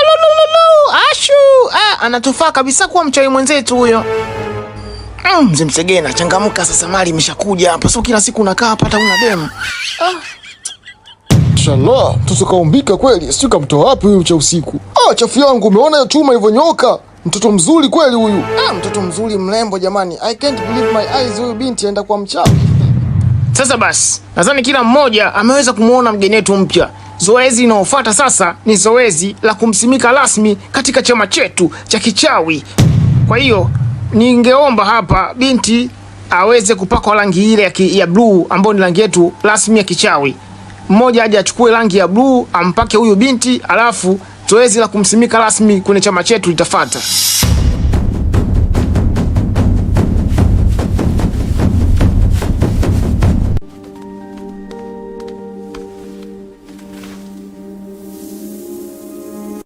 Alululu, ashu, ah, anatufaa kabisa kuwa mchawi mwenzetu huyo. Mzee Msegena, changamka sasa, mali imeshakuja hapa. Sio kila siku unakaa hapa hata una demu. Mashallah, mtoto kaumbika kweli, sijui kamtoa wapi huyu cha usiku. Ah, chafu yangu, umeona hiyo chuma ilivyonyoka? Mtoto mzuri kweli huyu. Ah, mtoto mzuri mrembo jamani. I can't believe my eyes, huyu binti aenda kwa mchawi. Sasa basi, nadhani kila mmoja ameweza kumuona mgeni wetu mpya. Zoezi linalofuata sasa ni zoezi la kumsimika rasmi katika chama chetu cha kichawi. Kwa hiyo ningeomba hapa binti aweze kupakwa rangi ile ya bluu ambayo ni rangi yetu rasmi ya kichawi. Mmoja aje achukue rangi ya bluu ampake huyu binti, alafu zoezi la kumsimika rasmi kwenye chama chetu litafata.